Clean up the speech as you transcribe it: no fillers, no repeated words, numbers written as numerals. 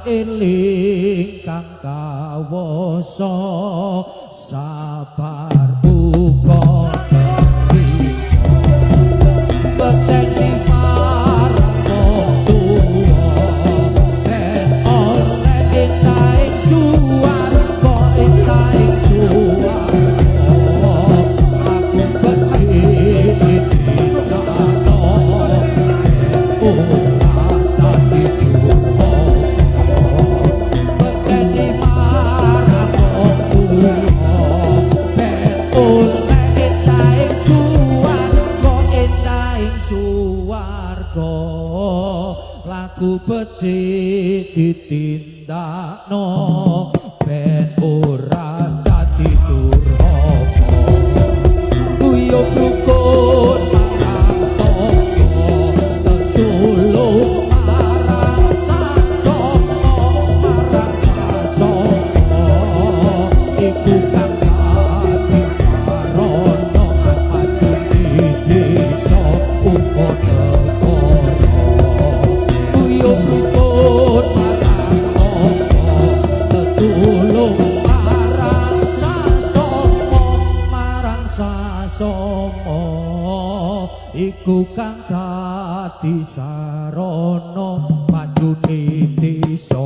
Tansah eling kang kawasa, sabar uga trima, bekteni marang wong tuwa, ben oleh endah ing suwarga, endah ing suwarga. Aku becik ditindakno, ora dadi durhaka, bekteni marang wong tuwa, ben oleh endah ing suwarga, endah ing suwarga. Laku becik ditindakno, ben ora dadi durhaka. Guyub rukun marang tangga, tetulung marang sasama, marang sasama, iku kang dadi sarana majune desa uga negara. Guyub rukun marang tangga, tetulung marang sasama, marang sasama, iku kang dadi sarana majune desa.